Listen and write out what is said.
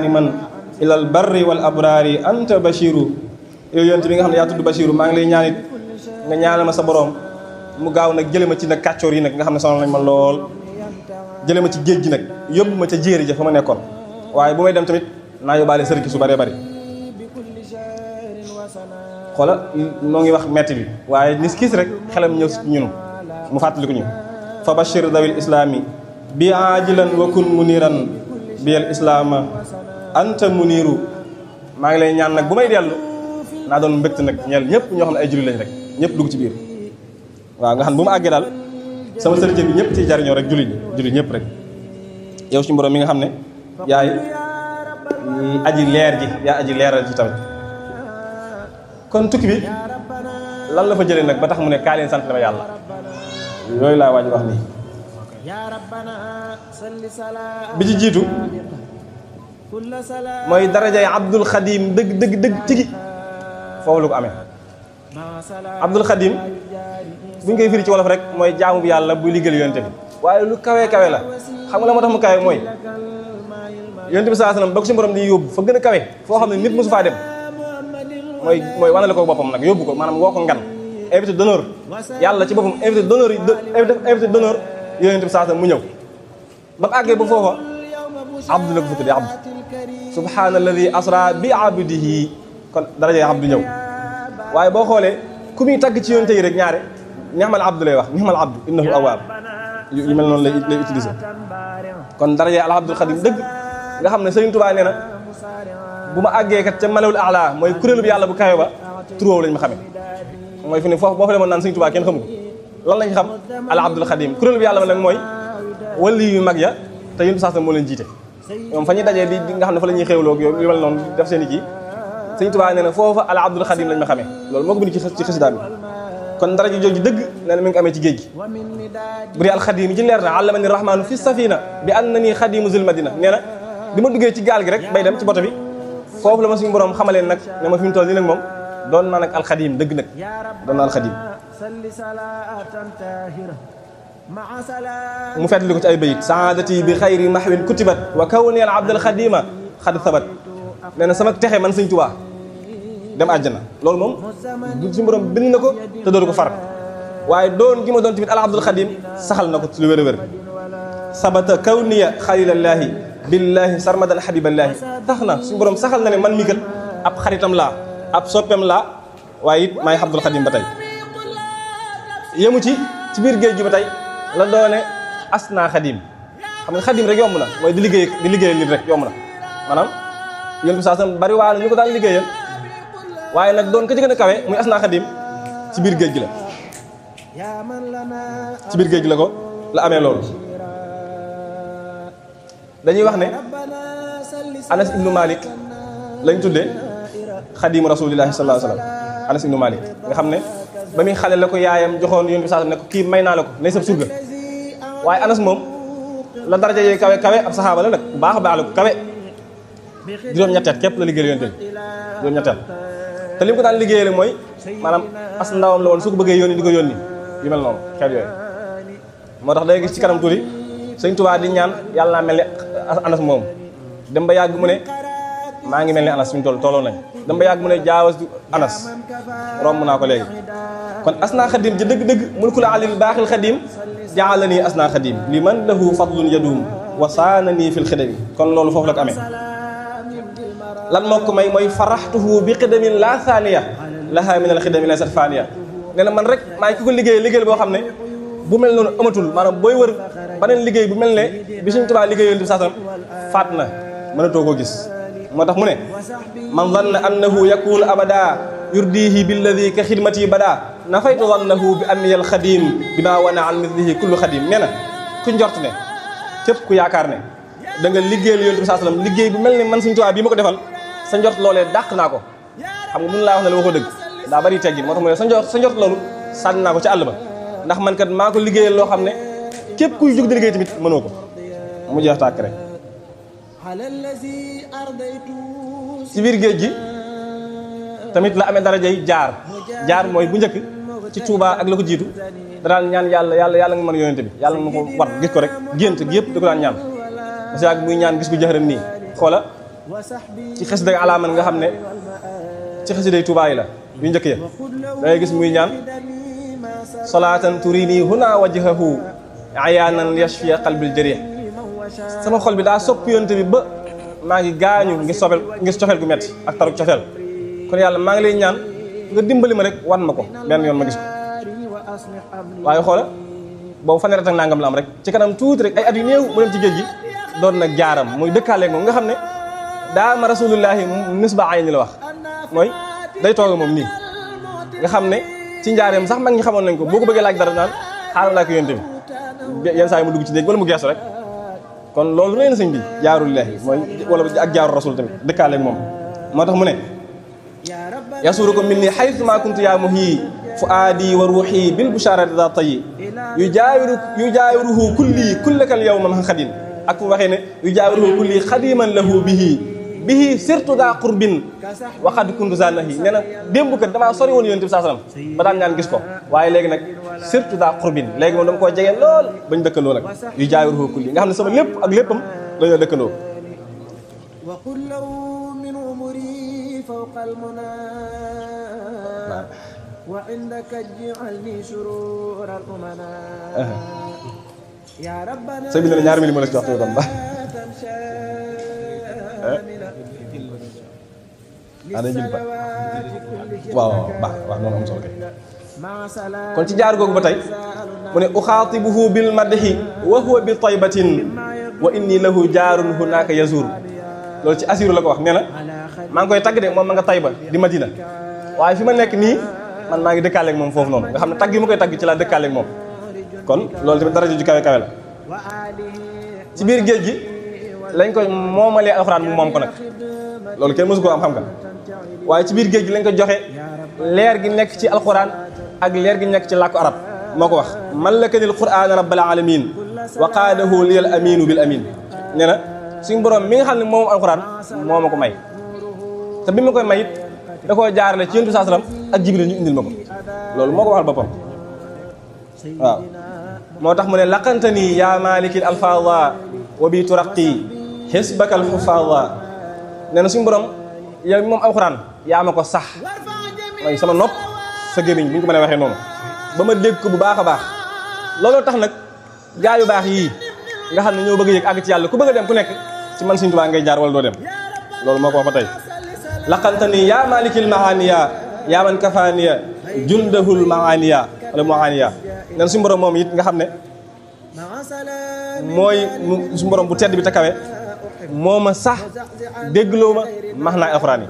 ni man ilal barri wal abrari anta bashiru yow yonent bi nga xam ne yaa tudd bashiru maa ngi lay ñaanit nga ñaanal ma sa borom mu gaaw nag jële ma ci nag kàccoor yi nag nga xam ne sonal nañ ma lool jële ma ci géej gi nag yóbbu ma ca jéeri ja fa ma nekkoon waaye bu may dem tamit naa yóbbaale sërki su bëree bëri xoola noo ngi wax metti bi waaye nis kiis rek xelam ñëw si ñunu mu fàttaliku ñu fa bashir dawil islami bi ajilan wa kun muniran biyal islaama anta muniru maa ngi lay ñaan nag bu may dellu naa doon mbégte nag ñeel ñëpp ñoo xam ne ay julli lañ rek ñëpp dugg ci biir waaw nga xam bu ma àggee daal sama sëriñ bi ñëpp ciy jariñoo rek julli ñëpp rek yow suñu borom mi nga xam ne yaay aji leer ji yaa aji leeral ji tamit kon tukki bi lan la fa jëlee nag ba tax mu ne kaa leen sant dama yàlla yooyu laa waaj wax nii bi ci jiitu mooy darajay Abdul Xadim dëgg tigi foofu la ko amee Abdul Xadim bu ñu koy firi ci wolof rek mooy jaamu bi yàlla buy liggéeyal yonte bi waaye lu kawe la xam nga la moo tax mu kawe mooy yonte bi sallallahu alayhi wasallam ba ko si borom di yóbbu fa gën a kawe foo xam ne nit mosu faa dem mooy wanale ko boppam nag yóbbu ko maanaam woo ko ngan invité d'honneur yàlla ci boppam invité d'honneur yonte bi sallallahu alayhi wasallam mu ñëw ba mu àggee ba foofa abdu la ko fa tuddee abdu subhaanalladi asra bi abdihi kon darajay abdu ñëw waaye boo xoolee ku muy tagg ci yonte yi rek ñaare nixmal abdu lay wax nixmal abdu innahu awaab yu mel noonu lay utilisé kon darajay al abdul xadim dëgg nga xam ne Sëriñ Tuubaa nee na bu ma àggee kat ca malawul ala mooy kuréelu bi yàlla bu kawe ba turoow lañ ma xamee mooy fi ne foofu boo fa demoon naan Sëriñ Tuubaa kenn xamu ko lan lañ xam al abdul xadim kuréelu bi yàlla ba nag mooy wali yu mag ya te yontu sax moo leen jiite ñoom fa ñuy dajee di nga xam ne fa la ñuy xéewloo ak yow yu mel noonu def seen i kii Sëriñ Tuubaa nee na foofa al abdul xadim lañ ma xamee loolu moo ko bind ci xasidaam bi kon daraja jooju dëgg nee na mi ngi ko amee ci géej gi bu dee alxadim yi ci leer na allamani rahmanu fi safina bi annani xadimu zil madina nee na bi ma duggee ci gaal gi rek bay dem ci boto bi foofu la ma suñu borom xamaleen nag ne ma fi mu toll nii nag moom doon naa nag alxadim dëgg nag doon naa alxadim mu fàttali ko ci ay bayit saadati bi xayri mahwin kutibat wa kawni al abdal xadima xad sabat nee na sama texe man Sëriñ Tuubaa dem àjjana loolu moom suñu borom bind na ko te dootu ko far waaye doon gi ma doon tamit al abdul xadim saxal na ko ci lu wér a wér sabata kawniya xalilallaahi billaahi sarmadan habiballaahi tax na suñu borom saxal na ne man mii kat ab xaritam laa ab soppeem laa waaye it maay abdul xadim ba tey yemu ci biir géej gi ba tey la doone asna xadim xam nga xadim rek yomb na mooy di liggéeyal nit rek yomb na maanaam yéen bi saa sam bari waa na ñu ko daan liggéeyal waaye nag doon ka ci gën a kawe muy asna xadim ci biir géej gi la ci biir géej gi la ko la amee loolu dañuy wax ne Anas ibnu Malik lañ tuddee xadimu rasulillahi sallallahu alayhi wa sallam Anas ibnu Malik nga xam ne ba muy xale la ko yaayam joxoon yéen bi saa ne ko kii may naa la ko nay sab surga waaye Anas moom la daraja yee kawe ab saxaaba la nag baax a baax la ko kawe juróom-ñetteet képp la liggéeyal yonte bi juróom-ñetteet te li mu ko daan liggéeyale mooy maanaam as ndawam la woon su ko bëggee yónni di ko yónni yu mel noonu xeet yooyu moo tax day gis ci kanam tuuti Sëriñ Tuubaa di ñaan yàlla naa mel ne Anas moom dem ba yàgg mu ne maa ngi mel ne Anas fi mu tolloo nañ dem ba yàgg mu ne jaawas Anas romb naa ko léegi kon asna xadim ji dëgg-dëgg mulkul alil baaxil xadim jaalani asna xadim li man lahu fadlun yadum wa saanani fil xidami kon loolu foofu la ko amee lan moo ko may mooy faraxtuhu bi xidamin la thaniya laha min al xidami laysat faniya nee na man rek maa ngi ko liggéey boo xam ne bu mel noonu amatul maanaam booy wër beneen liggéey bu mel ne bi Sëriñ Tuubaa liggéeyoon di saasam faat na mënatoo koo gis moo tax mu ne man zanna annahu yakunu abada yurdihi billadi ka xidmati bada nafaytu zannahu bi anniyal xadim bi ma wana an mislihi kullu xadim nee na ku njort ne képp ku yaakaar ne da nga liggéeyal yonent bi sallam liggéey bu mel ne man Sëriñ Tuubaa bii ma ko defal sa njort loolee dàq naa ko xam nga mun laa wax ne la waxoo dëgg daa bari teggin moo tax mu ne sa njort loolu sànni naa ko ci àll ba ndax man kat maa ko liggéeyal loo xam ne képp kuy jóg di liggéey tamit mënoo ko mu jeex tàkk rek ci biir géej gi tamit la amee darajay jaar mooy bu njëkk ci Touba ak la ko jiitu da daan ñaan yàlla nga mën yonente bi yàlla nga ma ko war gis ko rek gént gi yëpp da ko daan ñaan parce que ak muy ñaan gis ko jëxëran nii xoola ci xasida alaaman nga xam ne ci xasiday Tuubaa yi la yu njëkk ya da ngay gis muy ñaan salaatan turini huna wajhahu ayaanan yashfiya qalbil jarih sama xol bi daa sopp yonte bi ba maa ngi gaañu ngir cofeel gu metti ak taruk cofeel kon yàlla maa ngi lay ñaan nga dimbali ma rek wan ma ko benn yoon ma gis ko waaye xoola boobu fanweeri at ak nangam la am rek ci kanam tuuti rek ay at yu néew mu dem ci géej gi doon nag jaaram muy dëkkaaleeg moom nga xam ne daa ma rasulullahi nisba ayni la wax mooy day toog moom nii nga xam ne ci njaareem sax mag ñi xamoon nañ ko boo ko bëggee laaj dara naan xaaral laa ko yonte bi yenn saa yi mu dugg ci néeg wala mu geesu rek kon loolu rëy na sëñ bi jaarullahi mooy wala ak jaaru rasul tamit dëkkaaleeg moom moo tax mu ne yasuruko min ni haythu ma kuntu yaa muhyi fuaadi wa ruuxi bil busharati da tayi yujaawiruhu kulli kullakal yawma ma xadin ak fu waxee ne yujaawiruhu kulli xadiman lahu bihi surtout daa qurbin waxad kuntu zanahi nee na démb kat damaa sori woon yonent bi saa sallam ba daan ñaan gis ko waaye léegi nag surtout daa qurbin léegi moom dama koo jegeen lool bañ dëkkandoo nag yujaawiruhu kulli nga xam ne sama lépp ak léppam dañoo dëkkandoo فوق المنى وعندك اجعلني شرور الأمنا يا ربنا سيدنا ñaar mi li ma la ci wax tam ba ana jël ba waaw waaw noonu am solo kay kon ci jaar googu ba tey mu ne uxaatibuhu bil madhi wa huwa bi taybatin wa inni lahu jaarun hunaka yazur loolu ci asiru la ko wax nee na maa ngi koy tagg de moom ma nga Tayba di Madina waaye fi ma nekk nii man maa ngi dëkkaaleeg moom foofu noonu nga xam ne tagg yi ma koy tagg ci laa dëkkaaleeg moom kon loolu tamit daraja ju kawe kawe la ci biir géej gi lañ ko moomalee alxuraan mu moom ko nag loolu kenn mësu koo am xam nga waaye ci biir géej gi lañ ko joxe leer gi nekk ci alxuraan ak leer gi nekk ci làkku arab moo ko wax mallakanil qur'aan rabbal alamin wa qaadahu liyal aminu bil amin nee na suñu borom mi nga xam ne moom alxuraan moo ma ko may te bi ma koy may it da koo jaarale ci yonent bi saa salaam ak Jibril ñu indil ma ko loolu moo ko waxal boppam waaw moo tax mu ne laqantani yaa malikil alfaada wa bi turaqi xisbakal xufaada nee na suñu borom yow moom alxuraan yaa ma ko sax mooy sama nopp sa gémmiñ bu ñu ko mën a waxee noonu ba ma dégg ko bu baax a baax looloo tax nag gaa yu baax yii nga xam ne ñoo bëgg a yëg àgg ci yàlla ku bëgg a dem ku nekk ci man Sëñ Tuubaa ngay jaar wala doo dem loolu moo ko wax ba tey laqantani yaa malikil maaniya yaa man kafaaniya jundahul maaniya wala maaniya nen suñu borom moom it nga xam ne mooy suñu borom bu tedd bi te kawe moo ma sax déggloo ma max naa alxuraan yi